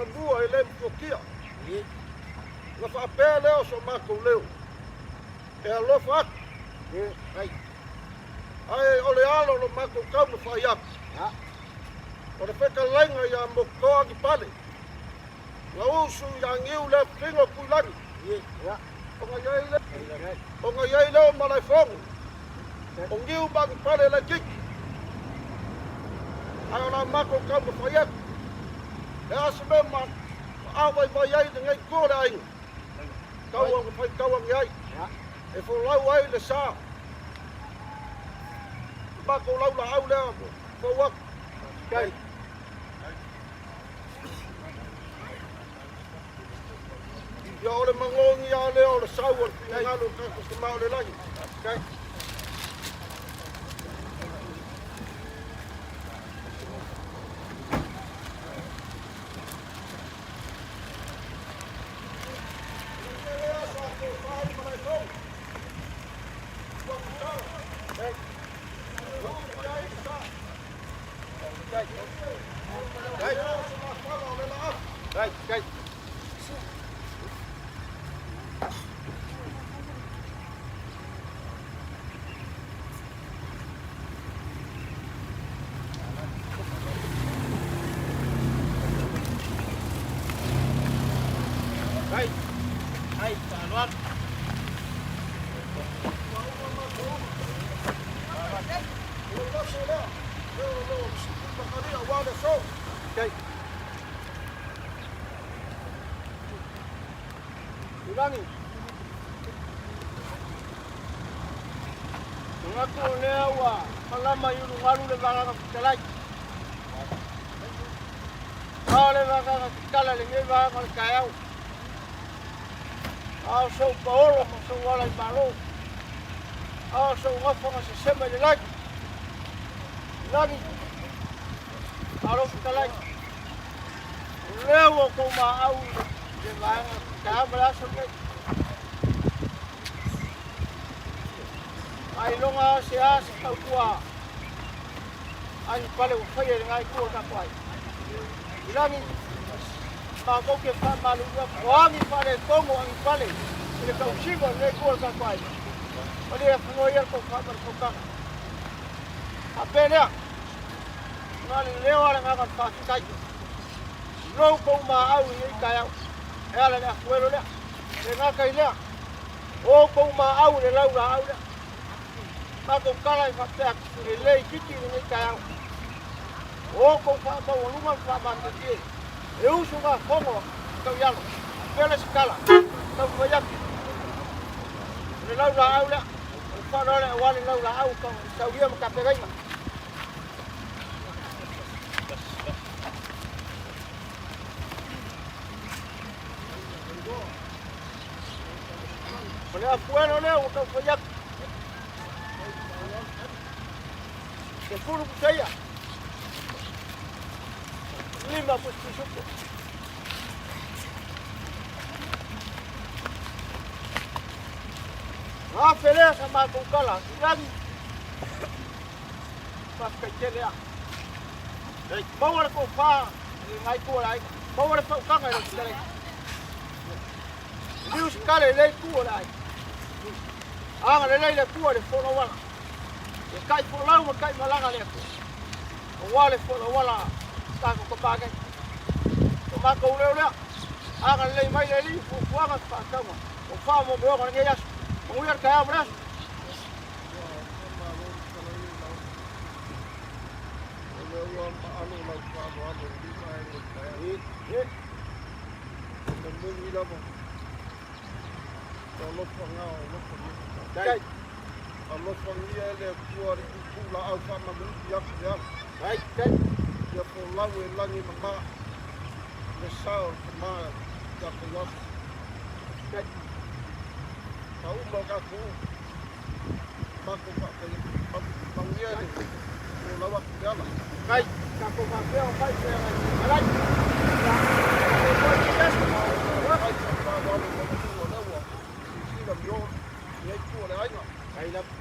Maganua e le mafuatia. Ona faapea lea o so matou leo, e alofa atu, ae o le alo o lo matou taumafai atu, o le fetalaiga ia Motutoa Anipale, na usu ia Niu le Afufina o Tuilagi, ona i ai lea o Malaefono, o Niu ma Anipale laitiiti, ae o le a matou taumafai atu. Le a se mea ma vaivai ai lenei itu o le aiga, tau ona faitau ane ai, e folau ai le sa. O matou laulaau lea fou atu. Ia o le manogi lava lea o le sau o le finagalo o le tatou Tama o le lagi. Tulagi. Manatu o lea ua malama i ulugalu le Vagaga Fetalai. A o le Vagaga Tatala i lenei vaega o le taeao. A o sou paolo ma sou ala i Malo. A o sou gafa na sesema i le lagi. Lagi. Malo fetalai. O lea ua tou maau i le vaega taeao ma le aso lenei. Ailoga lava se a se tautua a ni pale ua faia i lena itu o le tatou aiga. I lagi, matou te faamalulu atu, o a ni faaletonu o Anipale i le tausiga o lenei itu o le tatou aiga, malie afenoa ia le tofa ma le faautaga. Faapea lea, na o le leo lava o le agaga o le faafetai. Lou kou maau i lenei taeao, e ala i le afuelo lea. E le gata i lea, o outou maau i le laulaau lea. Matou tala e faapea atu, e le itiiti i lenei taeao. O outou faamaualuga ma faamatietie, e usugafono tauialo. Faapea le isi tala, taumafai atu, o le laulaau lea, o le faaaloalo aua le laulaau sauia ma tapenaina. O le afuelo lea ua taumafai atu. 10 pusaia. 5 pusipisupo. Afe lea sa matou tala, lagi. Faafetai tele a. Maua le tofa i ngai tua le aiga. Maua le faautaga i lau fetalaiga. Liu se kale i lea itu o le aiga. Agalelei le Atua i le folauala. Ia kai folau ma kai malaga le Atua. Aua le folauala a tatou tama nei. O matou leo lea. Agalelei mai le Alii i fuafuaga ma faatauga o faamoemoega o lenei aso. Manuia le taeao ma le aso. O lea ua maalo lau faaaloalo i lenei vaega o le taeao. O le moni lava, o alofaga o alofagia. Alofagia e le Atua le tuutuu laau faamanuivi atu le ala. Ia folau e lagi e mama le sa o le tama ia Taiaso. Ka uma o tatou matou faafetai manuia le folau atu le ala. Kai, tatou faapea o fai feagai alai. Ai sa faaaloalo i lau Atua o lea ua silasila mio i lenei itu o le aiga. Kai lava.